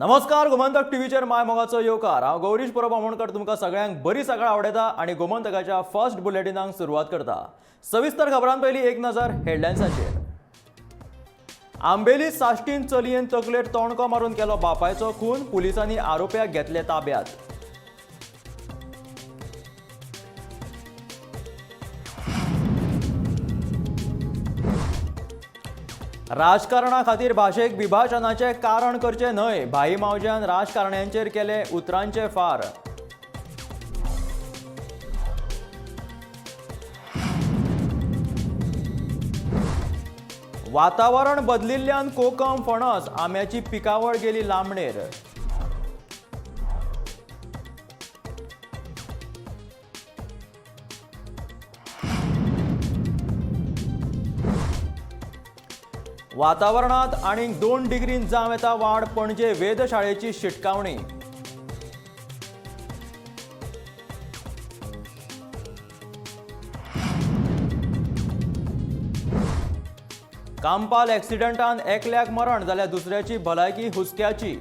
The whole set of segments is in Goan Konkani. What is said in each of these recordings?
नमस्कार, गोमंतक टीव्हीचेर माय मोगाचो येवकार. हांव गौरीश परब आमोणकर तुमकां सगळ्यांक बरी सकाळ आवडयता आनी गोमंतकाच्या फर्स्ट बुलेटिनाक सुरवात करता. सविस्तर खबरां पयलीं एक नजर हेडलायन्साचेर. आंबेली साश्टीन चलयेन तकलेर तोणको मारून केलो बापायचो खून. पुलिसांनी आरोप्याक घेतले ताब्यात. राजकारणा खातीर भाशेक विभाजनाचें कारण करचें न्हय. भाई मावज्यान राजकारण्यांचेर केले उतरांचे फार. वातावरण बदलिल्ल्यान कोकम, फणस, आंब्याची पिकावळ गेली लांबणेर. वातावरणात आनीक 2 डिग्रीन जावं येता वाड. पणजे वेधशाळेची शिटकावणी. कांपाल ॲक्सिडंटान एकल्याक मरण जाल्यार दुसऱ्याची भलायकी हुस्क्याची.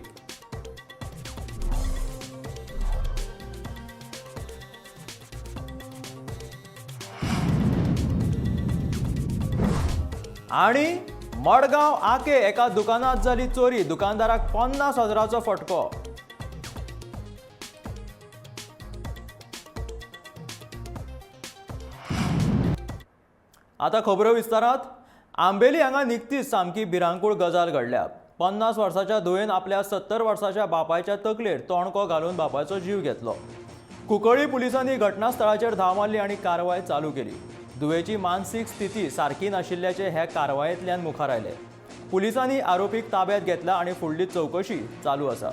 आनी मडगांव आके एका दुकानात जाली चोरी. दुकानदाराक 50,000चो फटको. आता खबरो विस्तारात. आंबेली हांगा निकतीच सामकी भिरांकूळ गजाल घडल्या. 50 वर्साच्या धुवेन आपल्या 70 वर्साच्या बापायच्या तकलेर तोणको घालून बापायचो जीव घेतलो. कुंकळी पुलिसांनी घटनास्थळाचेर धांव मारली आनी कारवाय चालू केली. धुवेची मानसीक स्थिती सारकी नाशिल्ल्याचे हे कारवायेंतल्यान मुखार आयले. पुलिसांनी आरोपीक ताब्यात घेतला आनी फुडली चवकशी चालू आसा.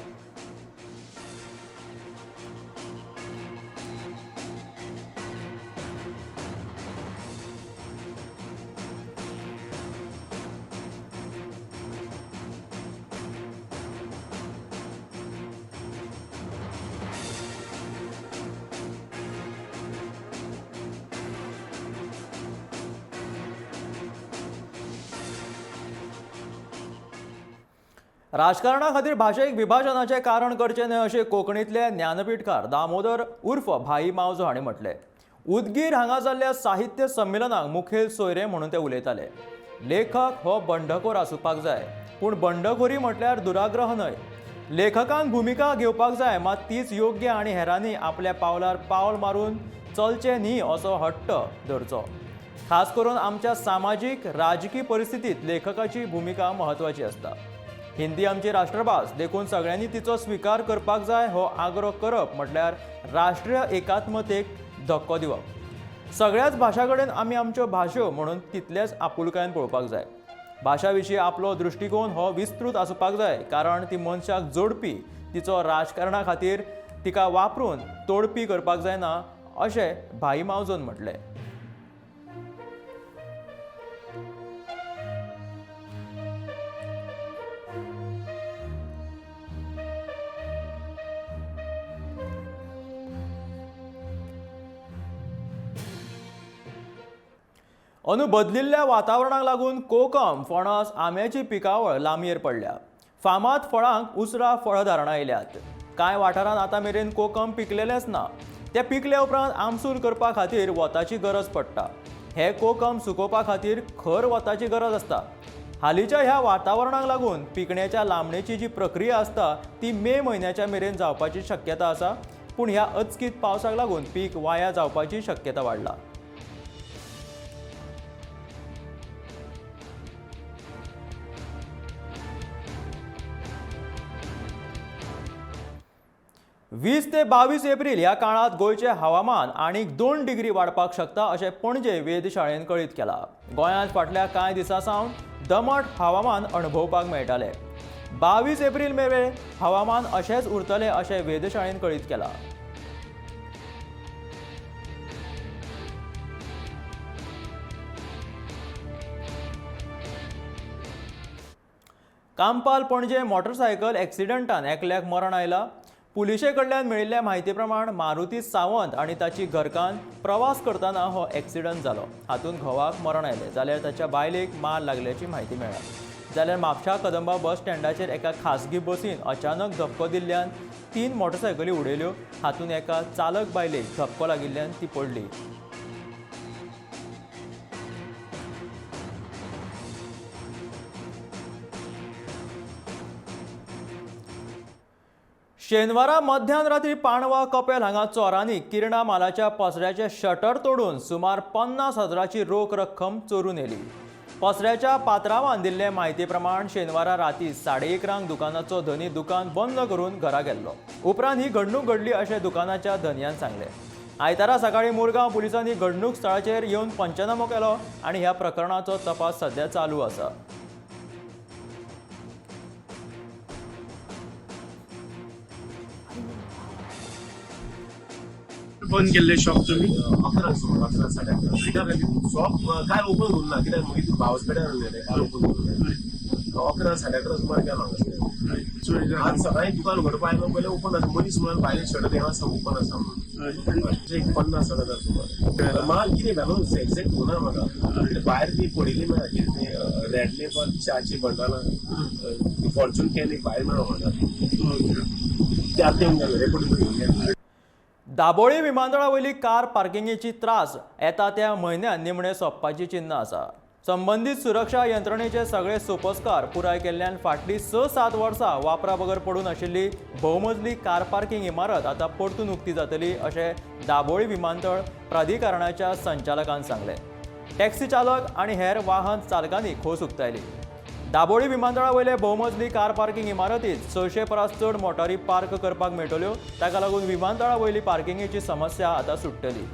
राजकारणा खातीर भाशेक विभाजनाचें कारण करचें न्हय अशें कोंकणींतले ज्ञानपीठकार दामोदर उर्फ भाई मावजो हांणी म्हटलें. उदगीर हांगा जाल्ल्या साहित्य संमेलनाक मुखेल सोयरे म्हणून ते उलयताले. लेखक हो बंडखोर आसुपाक जाय, पूण बंडखोरी म्हटल्यार दुराग्रह न्हय. लेखकान भुमिका घेवपाक जाय, मात तीच योग्य आनी हेरांनी आपल्या पावलार पावल मारून चलचें न्ही असो हट्ट धरचो. खास करून आमच्या सामाजीक राजकी परिस्थितींत लेखकाची भुमिका म्हत्वाची आसता. हिंदी आमची राष्ट्रभास देखून सगळ्यांनी तिचो स्विकार करपाक जाय हो आग्रो करप म्हटल्यार राष्ट्रीय एकात्मतेक धक्को दिवप. सगळ्याच भाशां कडेन आमी आमच्यो भाश्यो म्हणून तितलेच आपुलकायेन पळोवपाक जाय. भाशा विशीं आपलो दृश्टिकोन हो विस्तृत आसपाक जाय, कारण ती मनशाक जोडपी, तिचो राजकारणा खातीर तिका वापरून तोडपी करपाक जायना अशें भाई मावजोन म्हटलें. अंदू बदलिल्ल्या वातावरणाक लागून कोकम, फणस, आंब्याची पिकावळ लांबयेर पडल्या. फामाद फळांक उसरा फळधारणां आयल्यात. कांय वाठारांत आतां मेरेन कोकम पिकलेलेंच ना. ते पिकले उपरांत आमसूल करपा खातीर वताची गरज पडटा. हे कोकम सुकोवपा खातीर खर वताची गरज आसता. हालींच्या ह्या वातावरणाक लागून पिकण्याच्या लांबणेची जी प्रक्रिया आसता ती मे म्हयन्याच्या मेरेन जावपाची शक्यता आसा. पूण ह्या अचकीत पावसाक लागून पीक वाया जावपाची शक्यता वाडला. 20 ते 22 एप्रिल ह्या काळांत गोंयचें हवामान आनीक 2 डिग्री वाडपाक शकता अशें पणजे वेधशाळेन कळीत केलां. गोंयांत फाटल्या कांय दिसां सावन दमट हवामान अणभवपाक मेळटालें. 22 एप्रिल मेरेन हवामान अशेंच उरतलें अशें वेधशाळेन कळीत केलां. कांपाल पणजे मोटरसायकल ॲक्सिडंटान एकल्याक मरण आयला. पुलिशे कडल्यान मेळिल्ल्या म्हायती प्रमाण मारुती सावंत आनी ताची घरकान्न प्रवास करतना हो ॲक्सिडंट जालो. हातूंत घोवाक मरण आयलें जाल्यार ताच्या बायलेक मार लागल्याची म्हायती मेळ्ळ्या. जाल्यार म्हापशा कदंबा बस स्टँडाचेर एका खासगी बसीन अचानक धपको दिल्ल्यान 3 मोटरसायकली उडयल्यो. हातूंत एका चालक बायलेक धपको लागिल्ल्यान ती पडली. शेनवारा मध्यान रात्री पांडवा कपेल हांगा चोरांनी किरणा मालाच्या पसऱ्याचे शटर तोडून सुमार 50,000ची रोख रक्कम चोरून व्हेली. पसऱ्याच्या पात्रावान दिल्ले म्हायती प्रमाण शेनवारा राती 11:30 दुकानाचो धनी दुकान बंद करून घरा गेल्लो. उपरांत ही घडणूक घडली अशें दुकानाच्या धनयान सांगलें. आयतारा सकाळीं मुरगांव पुलिसांनी घडणूक स्थळाचेर येवन पंचनामो केलो आनी ह्या प्रकरणाचो तपास सध्या चालू आसा. बंद केल्ले शॉप तुम्ही 11 सुमार 11 11:30 शॉप काल ओपन करूं ना कित्याक मागीर भावस पेड्यार उरलेले काल ओपन करूं ना 11 11:30 सुमार गेलो हांगासर. आज सकाळी दुकान उगडपा आयलो पयलें ओपन आसा, मनीस म्हणून भायले शटर हें आसा ओपन आसा म्हणून एक 50,000 सुमार माल कितें घालून एक्झॅक्ट ना म्हाका कित्याक भायर ती पडिल्ली मेळ्ळा कितें तें रेड लेबल च्याची बंडलां फॉर्च्यून can एक भायर मेळ्ळो म्हाका ते आतां येवन गेलो रेपोर्ट घेवन गेलो. दाबोळी विमानतळा वयली कार पार्किंगेची त्रास येता त्या म्हयन्यात निमणे सोंपपाची चिन्ह आसा. संबंदीत सुरक्षा यंत्रणेचे सगळे सोपस्कार पुराय केल्ल्यान फाटलीं 6-7 वर्सां वापरा बगर पडून आशिल्ली भोवमजली कार पार्किंग इमारत आतां परतून उक्ती जातली अशें दाबोळी विमानतळ प्राधिकरणाच्या संचालकान सांगलें. टॅक्सी चालक आनी हेर वाहन चालकांनी खोस उक्तायली. दाबोळी विमानतळा वयले भोवमजली कार पार्किंग इमारतीत 600 परस चड मोटारी पार्क करपाक मेळटल्यो. ताका लागून विमानतळा वयली पार्किंगेची समस्या आतां सुट्टली.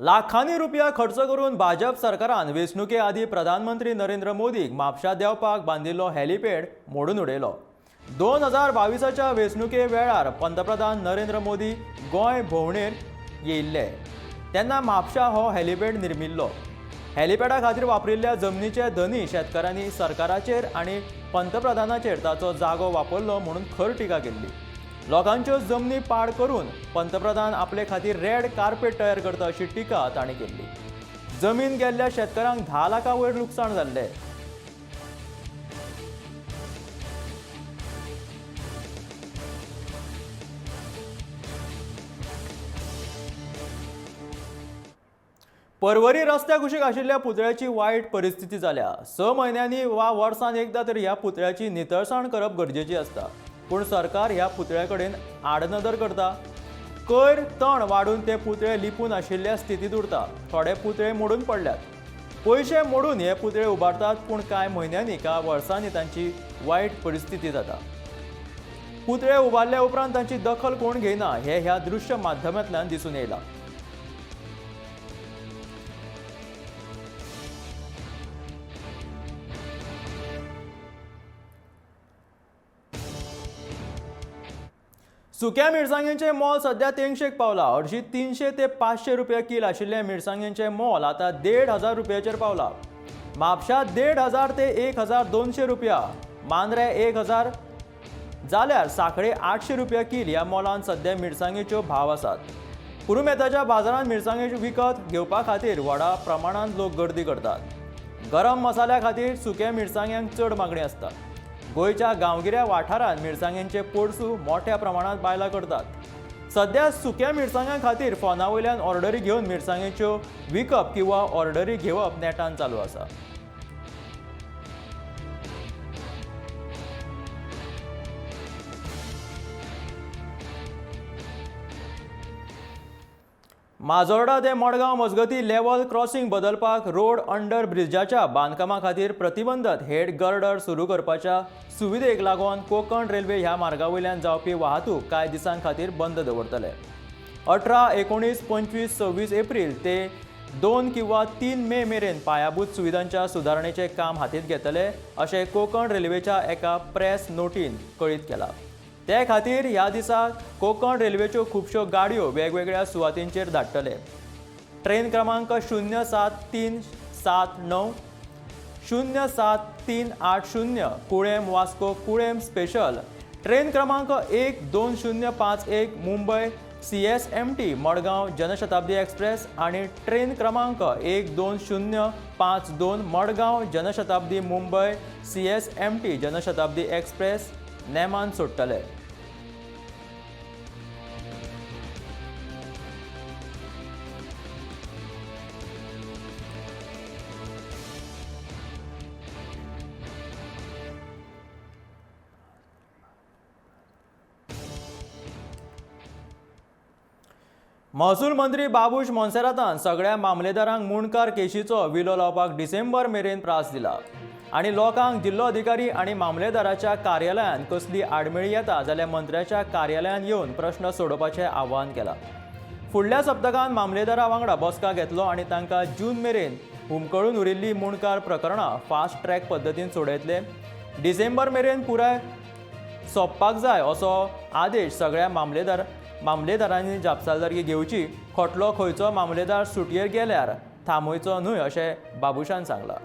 लाखांनी रुपया खर्च करून भाजप सरकारान वेंचणुके आदीं प्रधानमंत्री नरेंद्र मोदीक म्हापशा देंवपाक बांदिल्लो हेलिपॅड मोडून उडयलो. 2022च्या वेंचणुके वेळार पंतप्रधान नरेंद्र मोदी गोंय भोंवडेर येयिल्ले तेन्ना म्हापशा हो हेलिपॅड निर्मिल्लो. हेलिपॅडा खातीर वापरिल्ल्या जमनीचे धनी शेतकारांनी सरकाराचेर आनी पंतप्रधानाचेर ताचो जागो वापरलो म्हणून खर टिका केल्ली. लोकांच्यो जमनी पाड करून पंतप्रधान आपले खातीर रेड कार्पेट तयार करता अशी टिका तांणी केल्ली. जमीन गेल्ल्या शेतकारांक 10 लाखां वयर लुकसाण जाल्लें. परवरी रस्त्या कुशीक आशिल्ल्या पुतळ्याची वायट परिस्थिती जाल्या. 6 म्हयन्यांनी वा वर्सान एकदां तरी ह्या पुतळ्याची नितळसाण करप गरजेची आसता, पूण सरकार ह्या पुतळ्या कडेन आडनदर करता. कयर तण वाडून ते पुतळे लिपून आशिल्ल्या स्थितींत उरता. थोडे पुतळे मोडून पडल्यात. पयशे मोडून हे पुतळे उबारतात, पूण कांय म्हयन्यांनी कांय वर्सांनी तांची वायट परिस्थिती जाता. पुतळे उबारल्या उपरांत तांची दखल कोण घेयना हें ह्या दृश्य माध्यमांतल्यान दिसून येयलां. सुक्या मिरसांगेंचें मोल सध्या तेंगशेक पावलां. हरशीं 300 ते 500 रुपया कील आशिल्ल्या मिरसांगेंचें मोल आतां 1500 रुपयाचेर पावलां. म्हापशा 1500 ते 1200 रुपया, मांद्रे 1000 जाल्यार सांखळे 800 रुपया कील ह्या मोलान सध्या मिरसांगेच्यो भाव आसात. पुरुमेताच्या बाजारांत मिरसांगेच्यो विकत घेवपा खातीर व्हडा प्रमाणांत लोक गर्दी करतात. गरम मसाल्या खातीर सुक्या मिरसांग्यांक चड मागणी आसता. गोंयच्या गांवगिऱ्या वाठारांत मिरसांगेंचे पोरसूं मोठ्या प्रमाणांत बायलां करतात. सध्या सुक्या मिरसांगां खातीर फोना वयल्यान ऑर्डरी घेवन मिरसांगेच्यो विकप किंवा ऑर्डरी घेवप नेटान चालू आसा. माजोर्डा ते मडगांव मजगती लेव्हल क्रॉसिंग बदलपाक रोड अंडर ब्रिजाच्या बांदकामा खातीर प्रतिबंधत हेड गर्डर सुरू करपाच्या सुविधेक लागून कोंकण रेल्वे ह्या मार्गा वयल्यान जावपी वाहतूक कांय दिसां खातीर बंद दवरतले. 18, 19, 25, 26 एप्रील ते 2 किंवा 3 मे मेरेन पायाभूत सुविधांच्या सुदारणेचें काम हातींत घेतले अशें कोंकण रेल्वेच्या एका प्रेस नोटीन कळीत केलां. ते खातीर ह्या दिसा कोंकण रेल्वेच्यो खुबश्यो गाडयो वेगवेगळ्या सुवातींचेर धाडटले. ट्रेन क्रमांक 07379, 07380 कुळेम वास्को कुळेम स्पेशल ट्रेन क्रमांक 12051 Mumbai CSMT Madgaon Janshatabdi express आनी ट्रेन क्रमांक 12052 Madgaon Janshatabdi Mumbai CSMT Janshatabdi express नेमान सोडटले. महसूल मंत्री बाबूश मोन्सेरातान सगळ्या मामलेदारांक मुणकार केशीचो विलो लावपाक डिसेंबर मेरेन प्रास दिला आनी लोकांक जिल्लो अधिकारी आनी मामलेदाराच्या कार्यालयांत कसली आडमेळी येता जाल्यार मंत्र्याच्या कार्यालयांत येवन प्रश्न सोडोवपाचें आवाहन केलां. फुडल्या सप्तकांत मामलेदारा वांगडा बसका घेतलो आनी तांकां जून मेरेन हुमकळून उरिल्ली मुणकार प्रकरणां फास्ट ट्रॅक पद्दतीन सोडयतले. डिसेंबर मेरेन पुराय सोंपपाक जाय असो आदेश सगळ्या मामलेदारांनी जापसालदारकी घेवची. खोटलो खंयचो मामलेदार सुटयेर गेल्यार थांबोवचो न्हय अशें बाबूशान सांगलां.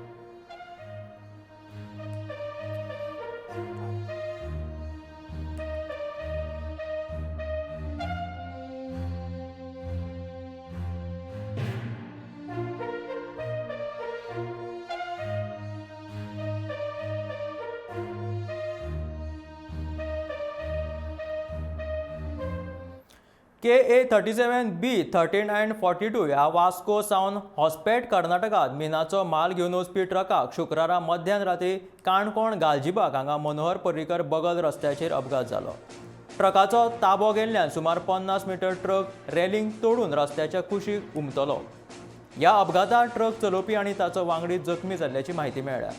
KA 37B 3942 ह्या वास्को सावन हॉस्पेट कर्नाटकात मिनाचो माल घेवन वचपी ट्रकाक शुक्रारा मध्यान राती काणकोण गालजीबाग हांगा मनोहर पर्रीकर बगल रस्त्याचेर अपघात जालो. ट्रकाचो ताबो गेल्ल्यान सुमार 50 मीटर ट्रक रेलिंग तोडून रस्त्याच्या कुशीक उमतलो. ह्या अपघातांत ट्रक चलोवपी आनी ताचो वांगडी जखमी जाल्ल्याची म्हायती मेळ्ळ्या.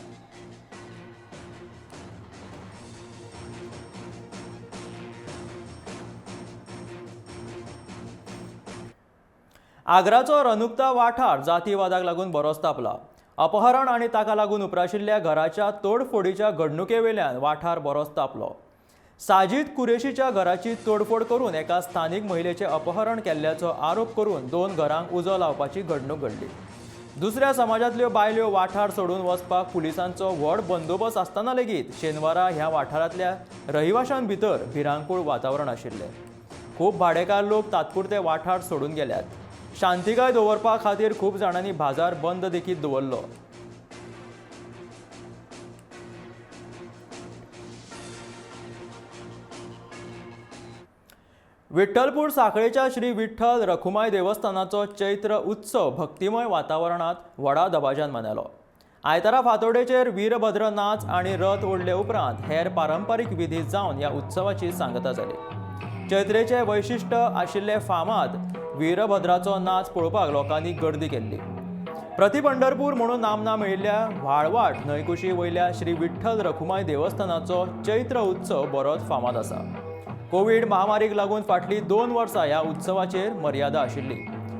आग्राचो रनुक्ता वाठार जातीवादाक लागून बरोच तापला. अपहरण आनी ताका लागून उप्राशिल्ल्या घराच्या तोडफोडीच्या घडणुकेवेल्यान वाठार बरोच तापलो. साजिद कुरेशीच्या घराची तोडफोड करून एका स्थानिक महिलेचें अपहरण केल्ल्याचो आरोप करून 2 घरांक उजो लावपाची घडणूक घडली. दुसऱ्या समाजांतल्यो बायल्यो वाठार सोडून वचपाक पुलिसांचो व्हड बंदोबस्त आसतना लेगीत शेनवारा ह्या वाठारांतल्या रहिवाशां भितर भिरांकूळ वातावरण आशिल्लें. खूब भाडेकार लोक तात्पुरते वाठार सोडून गेल्यात. शांतिकाय दवरपा खातीर खूब जाणांनी बाजार बंद देखीत दवरलो. विठ्ठलपूर साखळेच्या श्री विठ्ठल रखुमाय देवस्थानाचो चैत्र उत्सव भक्तिमय वातावरणात व्हडा दबाज्यान मनयलो. आयतारा फातोडेचेर वीरभद्र नाच आनी रथ ओडले उपरांत हेर पारंपारीक विधी जावन ह्या उत्सवाची सांगता जाली. चैत्रेचे वैशिश्ट आशिल्ले फामाद वीरभद्राचो नाच पळोवपाक लोकांनी गर्दी केल्ली. प्रति पंढरपूर म्हणून नामना मेळिल्ल्या व्हाळवाट न्हंयकुशी वयल्या श्री विठ्ठल रखुमाय देवस्थानाचो चैत्र उत्सव बरोच फामाद आसा. कोवीड महामारीक लागून फाटलीं 2 वर्सां ह्या उत्सवाचेर मर्यादा आशिल्ली.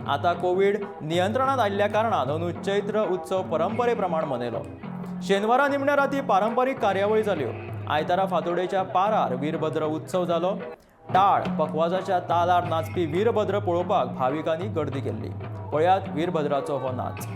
आतां कोवीड नियंत्रणांत आयिल्ल्या कारणान अंदू चैत्र उत्सव परंपरे प्रमाण मनयलो. शेनवारा निमण्या राती पारंपारीक कार्यावळी जाल्यो. आयतारा फातोडेच्या पारार वीरभद्र उत्सव जालो. टाळ पखवाजाच्या तालार नाचपी वीरभद्र पळोवपाक भाविकांनी गर्दी केल्ली. पळयात वीरभद्राचो हो नाच.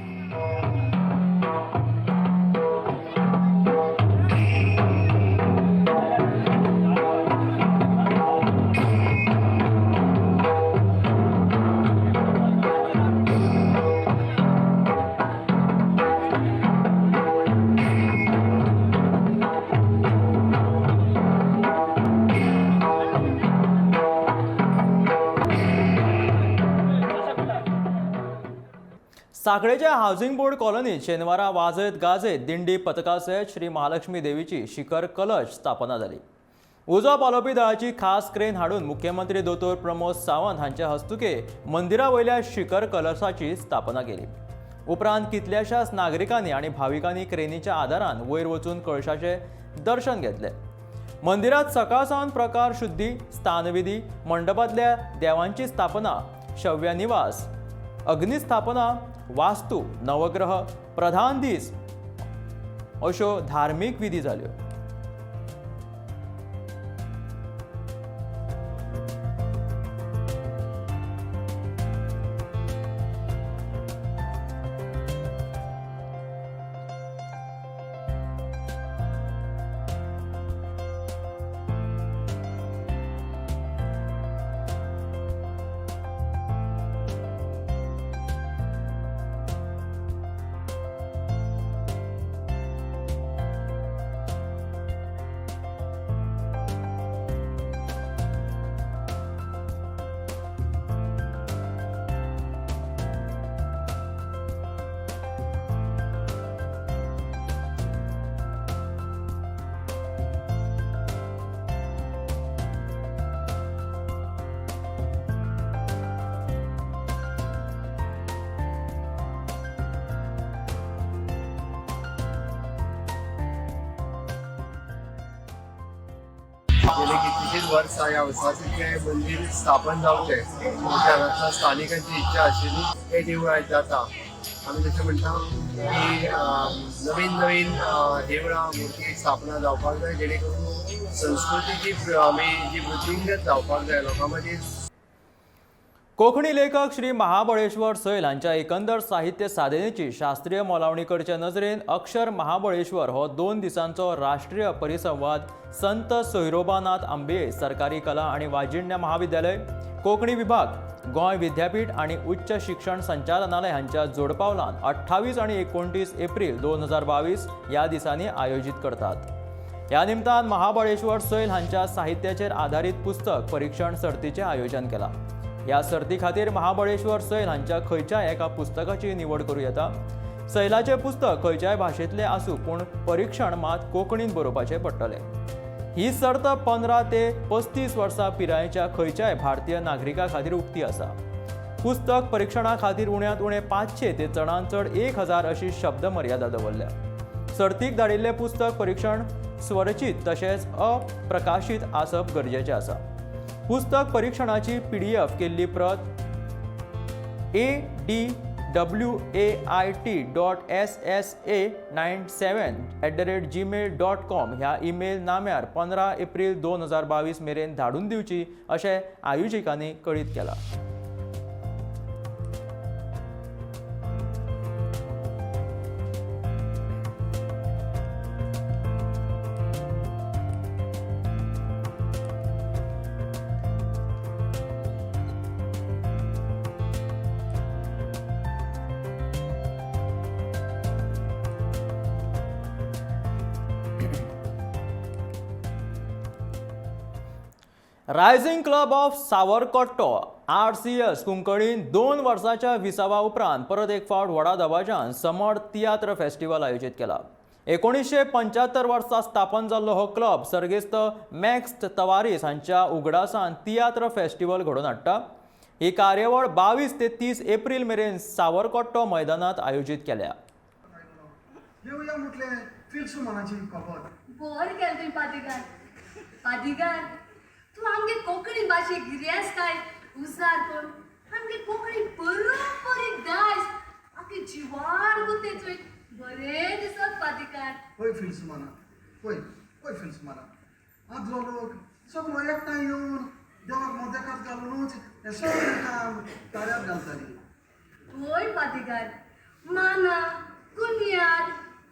साखळेच्या हावसिंग बोर्ड कॉलनीत शेनवारा वाजयत गाजयत दिंडी पथका सयत श्री महालक्ष्मी देवीची शिखर कलश स्थापना जाली. उजो पालोवपी दळाची खास क्रेन हाडून मुख्यमंत्री दोतोर प्रमोद सावंत हांचे हस्तुके मंदिरा वयल्या शिखर कलशाची स्थापना केली. उपरांत कितल्याशाच नागरिकांनी आनी भाविकांनी क्रेनीच्या आदारान वयर वचून कळशाचें दर्शन घेतलें. मंदिरात सकाळ सावन प्रकार शुद्धी, स्थानविधी, मंडपांतल्या देवांची स्थापना, शव्यनिवास, अग्निस्थापना, वास्तू, नवग्रह, प्रधान दीस अश्यो धार्मीक विधी जाल्यो. गेली कितलीशींच वर्सां ह्या वसाहतीचें मंदीर स्थापन जावचें अशी हांगासर स्थानिकांची इच्छा आशिल्ली. हें देवूळ आयज जाता. आमी जशें म्हणटा की नवीन नवीन देवळां मुर्ती स्थापना जावपाक जाय, जेणे करून संस्कृतीची आमी जी वृद्धिंगत जावपाक जाय लोकां मदीं. कोंकणी लेखक श्री महाबळेश्वर सैल हांच्या एकंदर साहित्य साधनेची शास्त्रीय मोलावणी करचे नजरेन अक्षर महाबळेश्वर हो 2 दिसांचो राष्ट्रीय परिसंवाद संत सोहिरोबानाथ आंबे सरकारी कला आणि वाजिण्य महाविद्यालय, कोंकणी विभाग, गोंय विद्यापीठ आणि उच्च शिक्षण संचालनालय हांच्या जोडपावलान 28 आणि 29 एप्रिल 2022 ह्या दिसांनी आयोजीत करतात. ह्या निमतान महाबळेश्वर सैल हांच्या साहित्याचेर आधारीत पुस्तक परिक्षण सर्तीचें आयोजन केलां. ह्या सर्ती खातीर महाबळेश्वर सैल हांच्या खंयच्याय एका पुस्तकाची निवड करूं येता. सैलाचें पुस्तक खंयच्याय भाशेंतलें आसूं, पूण परिक्षण मात कोंकणींत बरोवपाचें पडटलें. ही सर्त 15 ते 35 वर्सां पिरायेच्या खंयच्याय भारतीय नागरिका खातीर उक्ती आसा. पुस्तक परिक्षणा खातीर उण्यांत उणें 500 ते चडांत चड 1000 अशी शब्द मर्यादा दवरल्या. सर्तीक धाडिल्लें पुस्तक परिक्षण स्वरचीत तशेंच अप्रकाशीत आसप गरजेचें आसा. पुस्तक परिक्षणाची PDF केल्ली प्रत adwait.ssa97@gmail.com ह्या ईमेल नाम्यार 15 एप्रिल 2022 मेरेन धाडून दिवची अशें आयोजकांनी कळीत केलां. Rising club of Savarkotto RCS कुंकळीन 2 वर्सांच्या विसावा उपरांत परत एक फावट व्हडा दबाज्यान समर तियात्र फेस्टिवल आयोजीत केला. 1975 वर्सा स्थापन जाल्लो हो क्लब सर्गेस्त मॅक्स तवारीस हांच्या उगडासान तियात्र फेस्टिवल घडोवन हाडटा. ही कार्यावळ 22 ते 30 एप्रिल मेरेन सावरकोट्टो मैदानांत आयोजीत केल्या. तूं आमगे कोंकणी भाशेक गिरेस्त उजार कोण आमगे कोंकणी बरोबर दायज आमगे जिवार गुते चोय बरें दिसत पादिकार. पळय फिल्सुमाना, पळय पळय फिल्सुमाना, आदलो लोक सगळो एकठांय येवन देवाक मोदेकात घालुनूच हें सगळें काम कार्यात घालताली. वय पादिकार, माना कुनयाद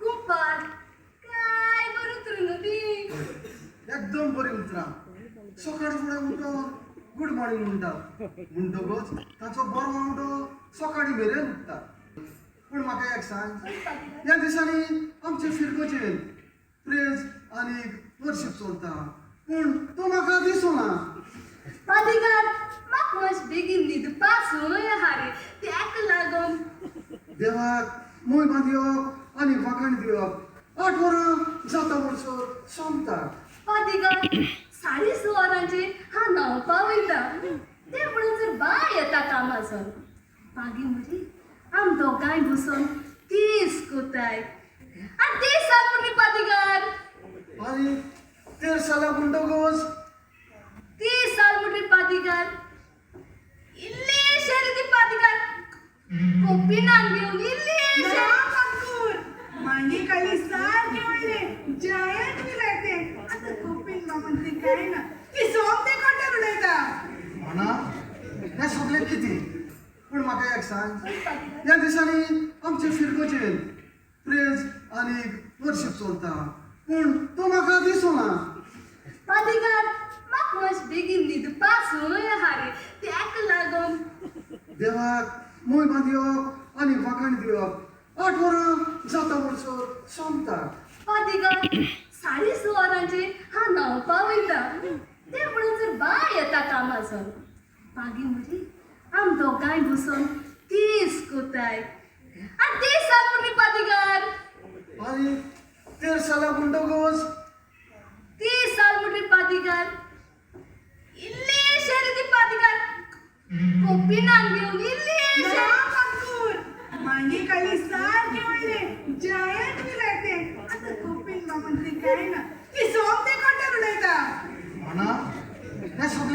कुंपार काय बरी उतरां न्हू ती. एकदम बरी उतरां. सकाळीं फुडें उठून गूड मॉर्निंग म्हणटा म्हणटकच ताचो बरो वांगडो सकाळीं मेरेन उठता. पूण म्हाका एक सांग, ह्या दिसांनी आमचे फिरगोचेर प्रेज आनी वर्शीप चलता, पूण तो म्हाका दिसना. पादिकार, म्हाका मातशें बेगीन न्हिदपा संवय आहा रे, तेका लागून. देवाक मोय बांदिवप आनी वाखाण दिवप 8 वरां जाता म्हणसर सोंपता. पादिकार, 6:30 वरांचेर हांव न्हांवपा वयता, ते म्हणसर बाय येता कामासून. मागीर मरे आम दोगांय बसून तीस कोताय आनी तीस साल म्हणली पादिकार. आनी 13 सालां म्हणटकच 30 साल म्हणली पादिकार. इल्ली शेरी ती पादिकार कोपिनान घेवन इल्ली. मांगी खाली सारखे व्हडले जायंट व्हील ते आतां कोपीन मामन ती काय ना ती सोमते कोट्यार उडयता. म्हणा हें सगळें कितें, पूण म्हाका एक सांग, ह्या दिसांनी आमचे फिरगोचेर प्रेज आनी वर्शीप चलता, पूण तो म्हाका दिसना. पादिकार, म्हाका मातशें बेगीन न्हिदपा संवय आहा रे, तेका लागून. देवाक मोय बांदिवप आनी वाखाण दिवप 8 वरां जाता म्हणसर सोंपता. पादिकार, 6:30 वरांचेर हांव न्हांवपा वयता, ते म्हणसर बाय येता कामासून. मागीर मरे आम दोगांय बसून तीस कोताय आनी 30 साल म्हणली पादिकार. आनी 13 सालां म्हणटकच 30 साल म्हणली पादिकार. इल्ली शेरी ती पादिकार कोपिनान घेवन इल्ली. मांगी खाली सारखे व्हडले जायंट व्हील ते आतां कोपीन मामन ती काय ना ती सोमते कोट्यार उडयता.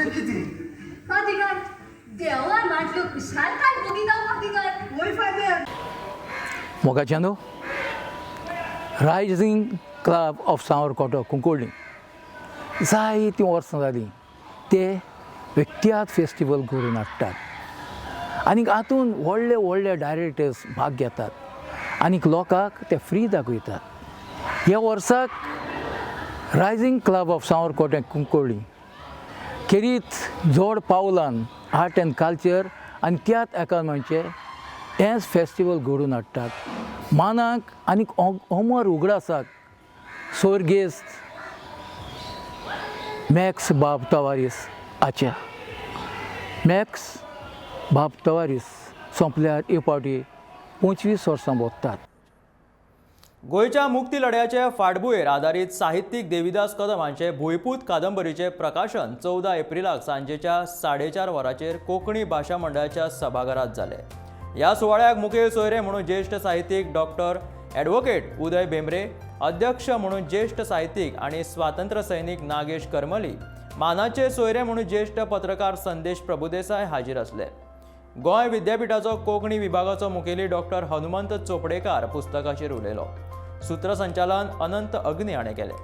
तुजें कितें? फादिगार, देवान वाटल्यो खुशालकाय भोगिता फादिगार. वय फादर. मोगाच्यानो, रायझींग क्लब ऑफ सावरकोटो कुंकळ्ळी जायतीं वर्सां जालीं ते व्यक्तियात फेस्टिवल घडोवन हाडटात आनीक हातून व्हडले व्हडले डायरेक्टर्स भाग घेतात आनीक लोकांक ते फ्री दाखयतात. ह्या वर्साक रायझींग क्लब ऑफ सावरकोटे कुंकळ्ळी खेरीत जोड पावलान आर्ट एंड कल्चर आनी त्यात एकामेकांचे हेंच फेस्टिवल घडोवन हाडटात. मानाक आनीक अमर उगडासाक सोर्गेस्त मॅक्स बाब तवारीस आच्या मॅक्स बाब तवारीस सोंपल्यार एक फावटी 25 वर्सां भोगतात. गोंयच्या मुक्ती लढ्याचे फाटभूंयेर आदारीत साहित्यीक देविदास कदम हांचे भुंयपूत कादंबरीचें प्रकाशन 14 एप्रिलाक सांजेच्या 4:30 वरांचेर कोंकणी भाशा मंडळाच्या सभाघरांत जालें. ह्या सुवाळ्याक मुखेल सोयरे म्हणून ज्येश्ठ साहित्यीक डॉक्टर ॲडव्होकेट उदय भेंब्रे, अध्यक्ष म्हणून ज्येश्ठ साहित्यीक आनी स्वातंत्र्य सैनीक नागेश करमली, मानाचे सोयरे म्हणून ज्येश्ठ पत्रकार संदेश प्रभुदेसाय हाजीर आसले. गोंय विद्यापीठाचो कोंकणी विभागाचो मुखेली डॉक्टर हनुमंत चोपडेकार पुस्तकाचेर उलयलो. सूत्रसंचालन अनंत अग्नी हाणें केलें.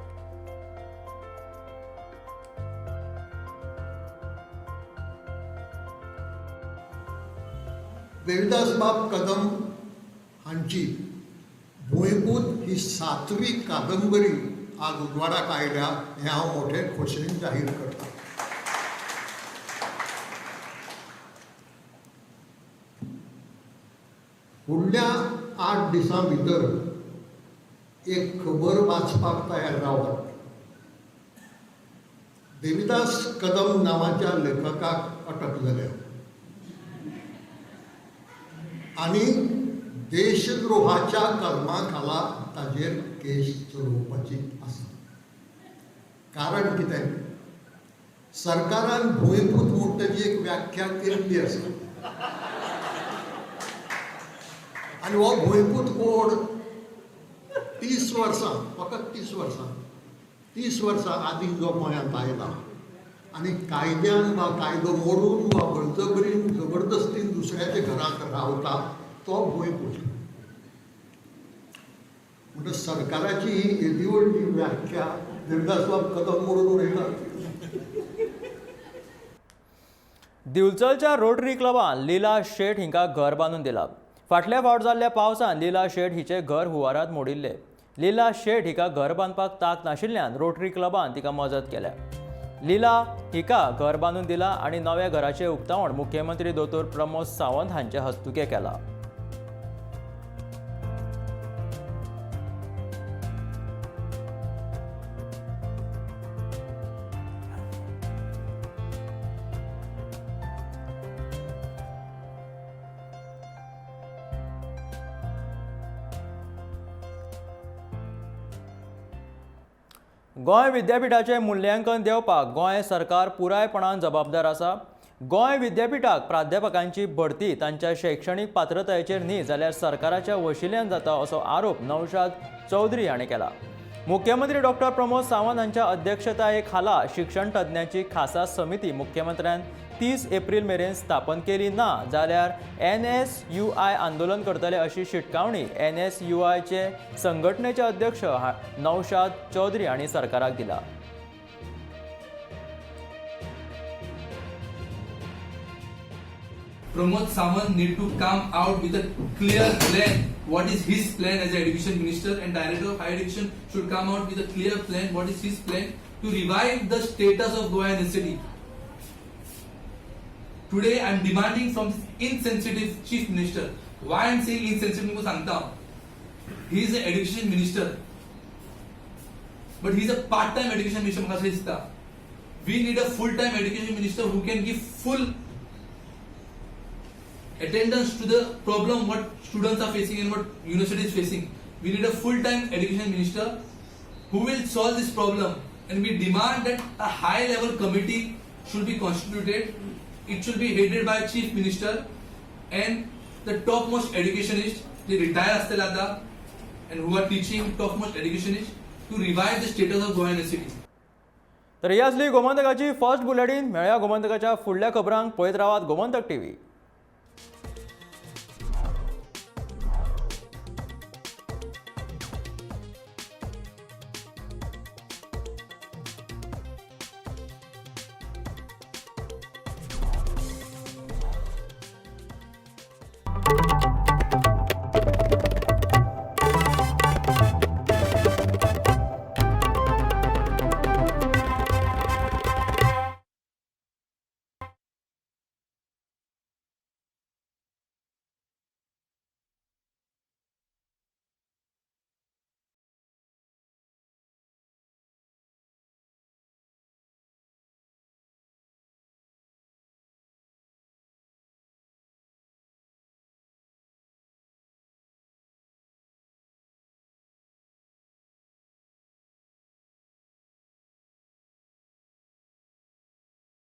देविदास बाब कदम हांची भुंयपूत ही 7वी कादंबरी आज उजवाडाक आयल्या हें हांव मोठे खोशयेन जाहीर करतां. फुडल्या 8 दिसां भितर एक खबर वाचपाक तयार रावात. देविदास कदम नांवाच्या लेखकाक अटक जाल्या आनी देशद्रोहाच्या कलमा खाला ताजेर केस चलोवपाची आसा. कारण कितें, सरकारान भुंयपूत म्हूण ताजी एक व्याख्या केल्ली आसा आनी हो भुंयपूत कोण 30 वर्सां, फकत 30 वर्सां, 30 वर्सां आदीं जो गोंयांत आयला आनी कायद्यान वा कायदो मोडून वा बळजबरीन जबरदस्तीन दुसऱ्याच्या घरांत रावता तो भुंयपूत. म्हणटा सरकाराची ही येदी व्हडली व्याख्या देविदासबाब कदम मोडून उडयता. दिवचलच्या रोटरी क्लबान लीला शेठ हिंका घर बांदून दिला. फाटल्या फावट जाल्ल्या पावसान लीला शेठ हिचें घर हुवारांत मोडिल्लें. लीला शेठ हिका घर बांदपाक ताक नाशिल्ल्यान रोटरी क्लबान तिका मजत केल्या. लीला हिका घर बांदून दिला आनी नव्या घराचें उक्तावण मुख्यमंत्री दोतोर प्रमोद सावंत हांचे हस्तुकें केलां. गोंय विद्यापीठाचें मुल्यांकन देंवपाक गोंय सरकार पुरायपणान जबाबदार आसा. गोंय विद्यापीठाक प्राध्यापकांची भरती तांच्या शैक्षणीक पात्रतायेचेर न्ही जाल्यार सरकाराच्या वशिल्यान जाता असो आरोप नौशाद चौधरी हाणें केला. मुख्यमंत्री डॉक्टर प्रमोद सावंत हांच्या अध्यक्षताये खाला शिक्षण तज्ञांची खासा समिती मुख्यमंत्र्यान 30 एप्रिल मेरेन स्थापन केली ना जाल्यार NSUI आंदोलन करतले अशी शिटकावणी NSUIचे संघटनेचे अध्यक्ष नौशाद चौधरी हांणी सरकाराक दिला. Pramod Sawant need to come out with a clear plan. What is his plan as an education minister, and director of higher education should come out with a clear plan. What is his plan to revive the status of Goa University? Today I am demanding from this insensitive chief minister. Why I am saying insensitive? मुझको सांगता हूँ. He is an education minister, but he is a part-time education minister. म्हाका अशें दिसता. We need a full-time education minister who can give full attendance to the problem what students are facing and what university is facing. We need a full-time education minister who will solve this problem, and we demand that a high-level committee should be constituted. It should be headed by chief minister and the topmost educationist, they retire astel ata, and who are teaching topmost educationist to revive the status of Goa University. तर ही आसली गोमंतकाची फर्स्ट बुलेटीन. मेळया गोमंतकाच्या फुडल्या खबरांक. पळयत रावात गोमंतक टीव्ही.